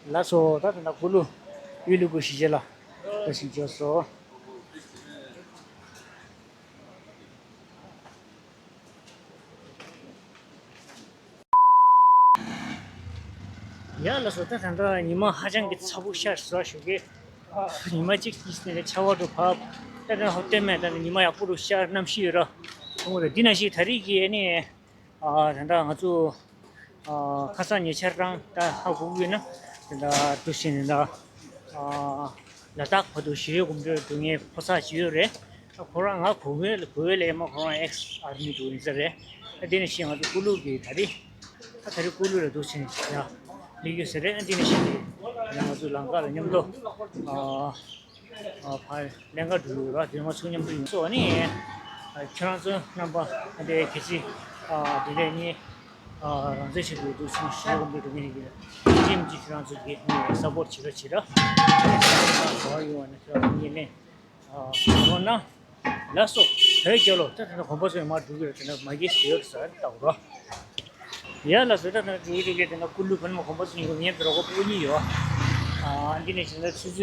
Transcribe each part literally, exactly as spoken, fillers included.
ལགས་སོ། ད་ད་ལྟ་ཀུ་ལུ་ཡུལ་ལུ་གུ་ཞིག་རྗེས་ལ་ད་ཞིག་འབྱོར་སོ། ཡ་ལགས་སོ། ད་ད་ལྟ་ཉི་མ་ཧ་ཅང་གི་ཚ་པོ་ཤར་སོང་ཞུ་གི། ཉི་མ་གཅིག་གིས་ནས་ཆར་པ་འགྲོ་བབས། ད་ད་ཧོབ་སྟེ་མེད། ད་ཉི་མ་ཡག་པོ་རུ་ཤར་གནམ་གཤིས་ཡོད་ར། འོ་ར། འདི་ན་ཞིག་ད་རེས་ཀྱི་ཨ་ནི། ཨ་ད་ལྟ་ང་ཚོ་ཨ་ཁ་སང་ཉེ་ཆར་རང་ད་ཧ་གོ་གི་ཡོད་ན། ད་ལྟ་འདུག་ཟེར་ནས་ད་ཨ་ལ་དྭགས་བར་དུ་ཞི་བའི་གོམ་བགྲོད་འགྲོ་མཁན་ཕོ་གསར་ཅིག་ཡོད་རེད། ཁོ་རང་ང་གོ་གི་གོ་གི་ལས་མ། ཁོ་རང་ཨེགས་ཨར་མི་འདུག་ཡིན་ས་རེད། ཨ་དེ་ནས་ཤིག་ང་ཚོ་ཀུ་ལུ་གི་ད་རེས་ཨ་ད་རེས་ཀུ་ལུ་ལ་འདུག་ཟེར་ནས་ཡ་སླེབས་ཡོད་ས་རེད། ཨ་དེ་ནས་ཤིག་ང་ཚོ་ལམ་ཁ་ལ་མཉམ་དུ་ཨ། ཨ་ཕར་ལེན་ག་འགྲོ་ཡོད་ར། དེ་ང་ཚོ་མཉམ་དུ་ཡིན་སོ། ཨ་ནི་ཨ་ཁྱེད་རང་ཚོ་རྣམ་པ་ཨ་འདྲའི་གལ་སྲིད་ཨ་དེ་འདྲའི་ནི་ཨ་རང་བཙན་ཆེད་དུ་འདུག་ཚུལ་ཞུ་གོ་འདུག་འགྲོ་མཁན་གྱི་ཅིམ་གྱི་ཁྱེད་རང་ཚོ་གི་ནི་སབ་པོར་ཊི་བྱེད་ར་བྱེད་ར། ཨ་ནི་ཁྱེད་རང་ཚོ་ག་བ་ཡོང་བ་ན་ཁྱེད་རང་ཚོ་ངེས་ལེན་ཨ་གནང་ན། ལགས་སོ། བོད་རྒྱལ་ལོ། ད་དེ་ན་གོམ་པ་ཚོ་ཡང་མར་འགྲོ་གི་རེད། དེ་ན་མ་གིས་ཟེར་ཡོད་ས་རེད། ལྟ་འོ་ར། ཡ་ལགས་སོ། ད་ད་འགྲོ་གི་འགྲོ་གི། དེ་ན་ཀུ་ལུ་བོན་མ་གོམ་པ་ཚོ་ཡིན་གོ་ངའི་རོགས་པ་སྤུ་གཉིས་ཡོད། ཨ་འདི་ནས་བྱས་ན་ཆུ་ཚོད་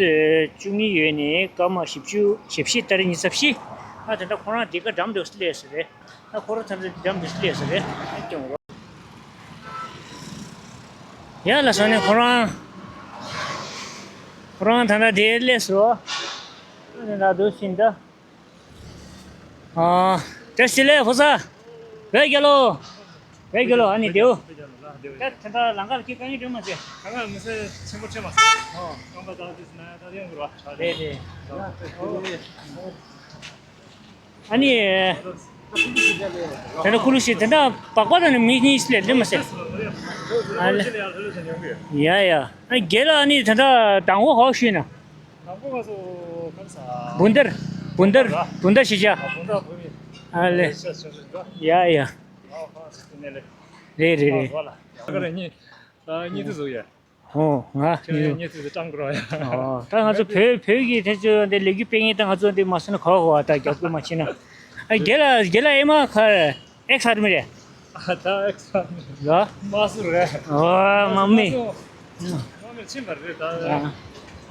བཅུ་གཉིས་ཡོལ་ནས་སྐར་མ་བཞི་བཅུ་ཞེ་བཞི་ཏ་རིག་ཉི་ཤུ་རྩ་བཞི། ཨ་དེ་འདྲ་ཁོ་རང་དེ་ག་འགྲམ་དུ་སླེབས་ས་རེད། ཨ་ཁོ་རང་ཐམས་ཅད་འགྲམ་དུ་སླེབས་ས་རེད། ཨ་སྐྱོང་རོགས། ཡ་ལགས་སོ། ནས་ཁོ་རང་ཁོ་རང་ད་ལྟ་དེར་སླེབས་སོ། ཨ་དེ་འདྲ་འདུག་ཕྱིན་ད། ཨ། བཀྲ་ཤིས་བདེ་ལེགས་ཕོ་གསར། བོད་རྒྱལ་ལོ། བོད་རྒྱལ་ལོ། ཨ་ནི་དེའུ། ད་དེ་འདྲ་ལམ་ཁ་ལ་སྐྱིད་དཀའ་ངལ་འགྲོ་མ་ཟེར། ད་ང་མི་ཚེ་ཆེན་པོ་ཆེ་མ་སོང་། ཨོ། རྐང་པ་དང་དེ་ན་ད་ཡོང་དགོས་ར། རེད་རེད། ཨ་ནི། དེ་འདྲ་ཀུ་ལུ་ཞིག་དེ་འདྲ་སྦག་སྦག་དང་ནི་མི་གཉིས་སླེབས་འདྲ་མ་ཟེར། ཨ་ལེ། ཡ་ཡ། ཨ་རྒན་ལགས་ཨ་ནི་དེ་འདྲ་དང་པོ་ཧོ་ཞུས་ན། དང་པོ་ང་ཚོ་ག་རེ་ཟ། བུན་དར། བུན་དར། བུན་དར་ཞིག་བྱ། བུན་དར་བུ་མི། ཨ་ལེ། ཤ་ཤ་ཤ་འགྲོ། ཡ་ཡ། ཨ་ཧོ་ཟེར་ནས་ལེ། རེད་རེད་རེད། ཨ་ཧོ་ལ། ད་ག་རེ་གཉིས། ད་གཉིས་དུ་བཟོ་ཡ། ཧོ་ང་ཁྱེད་རང་གཉིས་དུ་བཟོ་སྤྲང་གི་རོགས་ཡ། ཨོ་ད་ང་ཚོ་བོད་བོད་ཀྱི་དེ་ཚོ་འདི་ལས་འགུལ་སྤེལ་མཁན་ད་ང་ཚོ་འདི་མ་སོན་ན་ག་བ་ག་བ་ད་རྒྱབ་སྐྱོར་མ་བྱེད་ན། ཨ་རྒན་ལགས་རྒན་ལགས་ཨེ་མ་ཁར། ཨེགས་ཨར་མི་རེད། ཨ་ད་ཨེགས་ཨར་མི་ལ། མ་སུ་རེད། ཨོ་མ་མི། མ་མི་ཕྱིན་པ་རེད་ད། ཨ།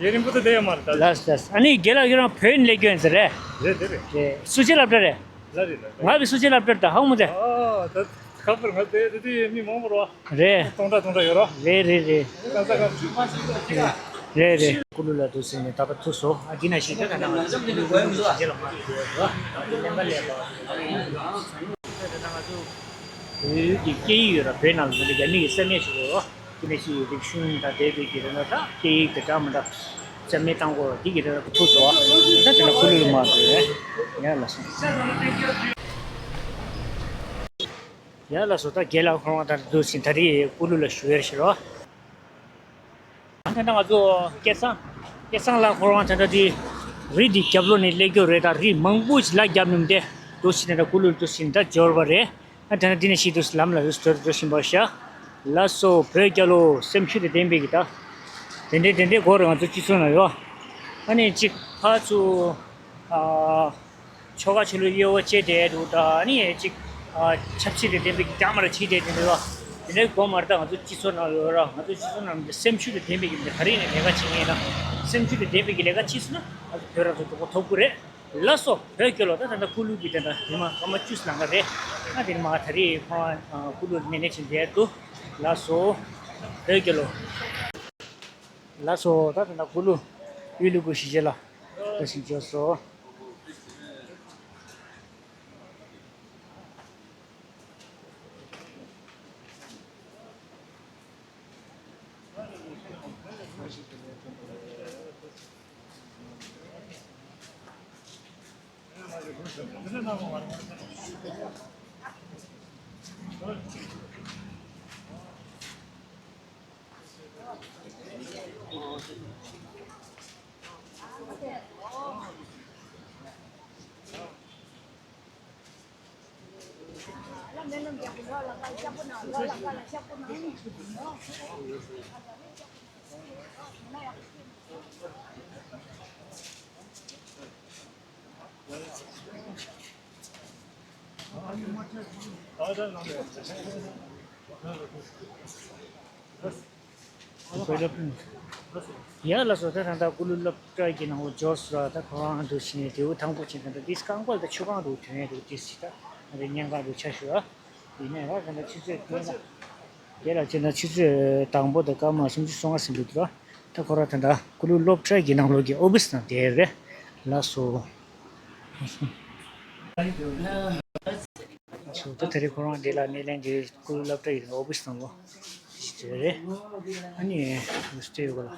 ཡེ་རིང་པོ་ད་བསྡད་ཡོད་མ་རེད་ད། ལགས་ལགས། ཨ་ནི་རྒན་ལགས་ཁྱོད་རང་བོད་ནས་སླེབས་ཡོད་ཟེར་རེད། རེད་དེ་རེད། རེད། སུ་ཆེ་སློབ་གྲྭ་རེད། ལ་རེད་ལ་རེད། ང་བི་སུ་ཆེ་སློབ་གྲྭ་རེད་ད་ཧ་གོ་མི་ཚེ། ཨོ་ད་ཁ་པར་ང་དེ་དེ་དེ་མི་མང་པོ་རེད་བ། རེད། སྟོང་ཕྲག་སྟོང་ཕྲག་ཡོད་རོ། རེད་རེད་རེད། ཁ་ས་ཁ་ཆུ་མ་ཆུ་ཆུ་ཆུ། རེད་རེད། ཀུ་ལུ་ལ་འདུག་ཟེར་ནས་ད་ལྟ་ཐུག་སོང་། ཨ་འདི་ན་ཞིག་ད་ད་ང་ཚོ་ཀུ་ལུ་ཀུ་ལུ་ཞིག་རྗེས་ལ་མ་ཐུག་ཡོད་རོ། ད་ལྟ་ལེན་པ་ལེན་པ། ད་ད་ང་ཚོ་བོད་ཀྱི་སྐད་ཡིག་ཡོད་ར། བོད་ནང་ལ་མི་འདུག་རྒྱ་མི་གི་ས་གནས་ཞིག་ཡོད་རོ། འདི་ན་ཞིག་རིག་གཞུང་དང་འབྲེལ་བའི་གི་རེད་ན་ད་སྐད་ཡིག་དེ་འདྲ་མི་འདྲ་རྩ་མེད་བཏང་དགོས་ར། འདི་གི་རེད་ན་ཐུག་སོང་། ད་དེ་ན་ཀུ་ལུ་ལ་མ་ཐུག་ཡ་ལ་སོང་། ཡ་ལགས་སོ། ད་རྒན་ལགས་ཁོ་རང་ད་འདུག་ཟིན། ད་རེས་ཀུ་ལུ་ལ་ཞུ་ཡར་ཞུ་རོགས། ད་ལྟ་ང་ཚོ་སྐལ་བཟང་། སྐལ་བཟང་ལགས་ཁོ་རང་ད་ལྟ་དེ་རི་འདི་རྒྱབ་ལོགས་ནས་སླེབས་ཀྱི་རེད། ད་རི་མང་པོ་ཞིག་ལ་རྒྱབ་ནས་དེ་འདུག་ཟིན། ད་ཀུ་ལུ་འདུག་ཟིན་ད་འབྱོར་བ་རེད། ད་ད་ལྟ་འདི་ནས་ཤི་འདུག་ཟིན། ལམ་ལ་རི་སུ་འགྲོ་བཞིན་པ་ཤ། ལགས་སོ། བོད་རྒྱལ་ལོ། སེམས་ཤུགས་དང་ལྡན་པའི་གི་ད་དེ་འདྲའི་དེ་འདྲའི་སྒོ་རེད། ང་ཚོ་སྤྱི་ཚོགས་ནང་ཡོད། ཨ་ནི་གཅིག་ཕར་ཚུར་ཨ། ཆོལ་ཁ་ཆོས་ལུགས་དབྱེ་བ་བཅད་བསྡད་འདུག་ད་ཨ་ནི་གཅིག་ཨ། ཆབ་སྲིད་དང་ལྡན་པའི་གི་རྒྱ་མ་ར་བྱེད་བསྡད་དེ་འདྲ་ཡོད། དེ་འདྲའི་སྒོ་མ་རེད། ད་ང་ཚོ་སྤྱི་ཚོགས་ནང་ཡོད་ར། ང་ཚོ་སྤྱི་ཚོགས་ནང་སེམས་ཤུགས་དང་ལྡན་པའི་གི་མི་ག་རེ་ཡིན་ན་ལས་ཀ་བྱེད་མཁན་ཡིན་ན། སེམས་ཤུགས་དང་ལྡན་པའི་གི་ལས་ཀ་བྱེད་སོང་ན་ང་ཚོ་བོད་རང་ཚོ་མགྱོགས་པོ་ཐོབ་ཀྱི་རེད། ལགས་སོ། བོད་རྒྱལ་ལོ། ད་ད་ལྟ་ཀུ་ལུ་གི་དེ་འདྲ་དེ་མ་སྐར་མ་བཅུ་ཙམ་ལང་ག་རེད། ཨ་དེ་མ་ད་རེས་ཁོང་ཨ། ཀུ་ལུ་ནས་ནས་ཕྱིན་བསྡད་འདུག་ལགས་སོ། བོད་རྒྱལ་ལོ། ལགས་སོ། ད་ད་ལྟ་ཀུ་ལུ་ཡུལ་ལུ་གུ་ཞིག་རྗེས་ལ་ད་ཞིག་འབྱོར་སོང་། ཡ་ལགས་སོ། ད་ད་ལྟ་ཀུ་ལུ་སློབ་གྲྭ་གི་ནང་ལ་འབྱོར་སོང་ར། ད་ཁོ་རང་འདུག་ཕྱིན་ནས་དེའུ་དང་པོ་ཕྱིན། ད་ད་འདིས་རྐང་པ་ད་ཆུ་ཁང་དུ་ཐོན་ཡས་འདུག་དེ་སྲིད་ད་ང་ཚོ་ཉེན་ཁ་འདུག་ཆ་ཞུ་ཨ། ཡིན་ནའི་ར་ད་ད་ཆུ་ཚོད་བརྒྱད་ལ། དེ་ལ་ཕྱིན་ན་ཆུ་ཚོད་དང་པོ་དང་སྐར་མ་སུམ་ཅུ་སོ་ལྔ་ཟིན་འདུག་ར། ད་ཁོ་རང་ད་ད་ཀུ་ལུ་སློབ་གྲྭ་གི་ནང་ལོགས་ཀྱི་ཨོ་ཕིས་ནང་བསྡད་རེད། ལགས་སོ། ལགས་སོ། ད་དེ་རིང་ཁོ་རང་འདི་ལ་སྣེ་ལེན་གྱི་ཀུ་ལུ་སློབ་གྲྭ་ཡི་ཨོ་ཕིས་ནང་ལོགས་ཞིག་རེད། ཨ་ནི་ལུས་རྩལ་ཡོད་ག་ལ།